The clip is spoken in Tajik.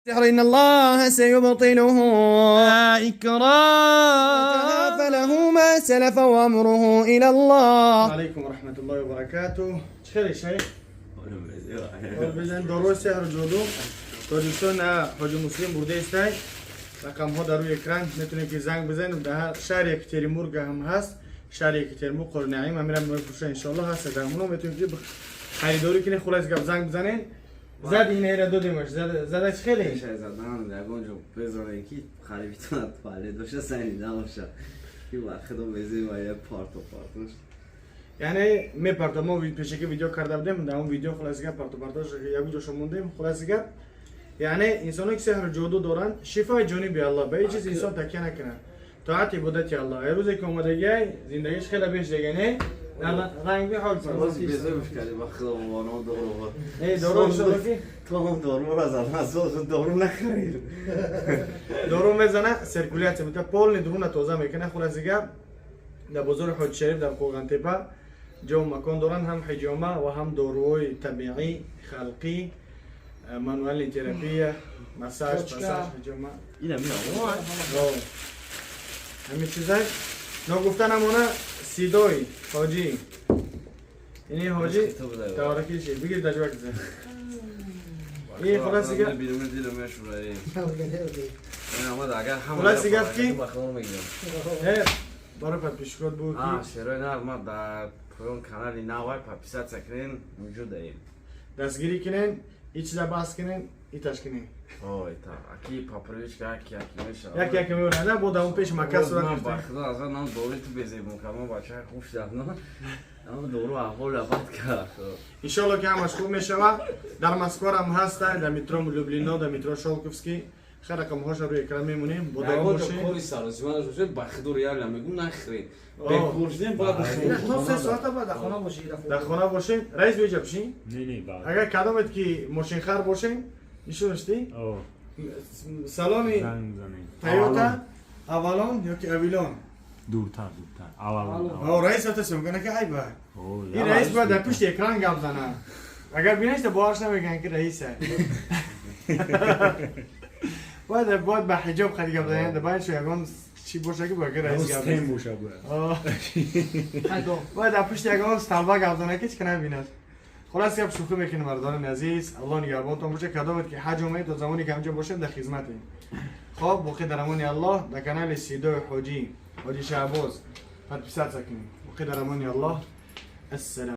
السحر إن الله سيبطله. إكراه فله ما سلف وأمره إلى الله. علیکم و رحمت الله و برکاته. خیلی شیخ بزن داروی سحر و جادو тоҷикистон ҳоҷи Муслим бурда истай. Рақамҳо дар рӯи экран, метавонед ки занг бизанед. Дар ҳар шаҳри Екатеринбург ҳам ҳаст, шаҳри Екатеринбург, Қорнаим ҳамира мефурӯша, иншоалло ҳаст. Дар ҳамоно метавонед ки харидорӣ кунед. Хулос гап, занг бизанед. Зад инера додемаш, зада чи хеле. Задан ягон ҷо безоне ки харибитонад туалет боша, сани набоша, ки ба худо безе ва я парто партош. Яъне мепарто. Мо пешаки видео карда будем, дар он видео, хулоси гап, парто партош ягон ҷошо мондем. Хулоси гап, яъне инсоне ки сеҳру ҷоду доранд, шифои ҷониби Аллоҳ, ба ҳеҷ чиз инсон такя накунад, тоат ибодати Аллоҳ. Ай рӯзе ки омадагиай, зиндагиш хеле беш дега не ранги ҳол. Боз безе гӯш кардӣ, ба худо мобано дору. Э, дору иншоалло ки То ҳам доруро задан, аз дору нахарид. Дору мезана, циркуляция мета, полный дуруна тоза мекунад. Хулоси гап, дар бозори Ҳоҷи Шариф дар Қӯрғонтепа ҷо макон доранд, ҳам ҳиҷома ва ҳам доруҳои табиӣ, халқӣ, мануальный терапия, массаж, массаж, ҳиҷома. Ина мина. Ҳамин чизай ногуфта намона. Сидои ҳоҷӣ, ини ҳоҷӣ таваракиши бигир, даҷвак зан. И хулоси гап Бирун дилам мешура. Хулоси гап ки барои подписчикот буд ки Шерои нар ма дар поён канали навай подписаться кунен, мавҷудаем. Дастгирӣ кунен, и чиза баҳс кунен, иташ кунен. Ой, та аки по привычка яки яки мешава. Як яки меорада, бо дар он пеш мака сурат Ман ба гирифтем. худо аз нам дори ту безебон кардам, бача хуб шуд. Ам дору аҳвол бад кард. Иншоалло ки ҳамаш хуб мешава. Дар Москварам ҳаста, дар метро Люблино, дар метро Шолковский. Хай, рақамҳоша рӯи экран мемонем, бо дуо бошед. Кори саросима нашуда, ба худо реально мегум, нахрен. Бекор шудем, баъд. То 3 соата баъд дар хона бошӣ. Дар хона бошед. Раис, биёҷа бишин. Не, баъд. Агар кадомет ки мошинхар бошем, нишон О, салони занг занед. Тойота Авалон ёки Авилон. Дуртар, дуртар. Аввал. О, раис ата сумгана ки айба. О, Ин раис бояд дар пушти экран гап зана. Агар бинашта, боварш намекунад ки раиса. Бояд ба ҳиҷоб хади гап занад, бояд шо ягон чӣ боша ки бояд раис гап Стем боша бояд. О. Бояд дар пушти ягон столба гап зана ки ҳеч ка набинад. Хулас гап, шӯхӣ мекунем, мардони азиз. Аллоҳ нигаҳбонтон боша. Кадомет ки ҳаҷ омаед, то замоне ки ҳамҷо бошем, дар хизматем. Хоб, боқӣ дар амони Аллоҳ. Дар канали Сидои ҳоҷӣ, Ҳоҷи Шаҳбоз, подписаться кунед. Боқӣ дар амони Аллоҳ. Ассалом.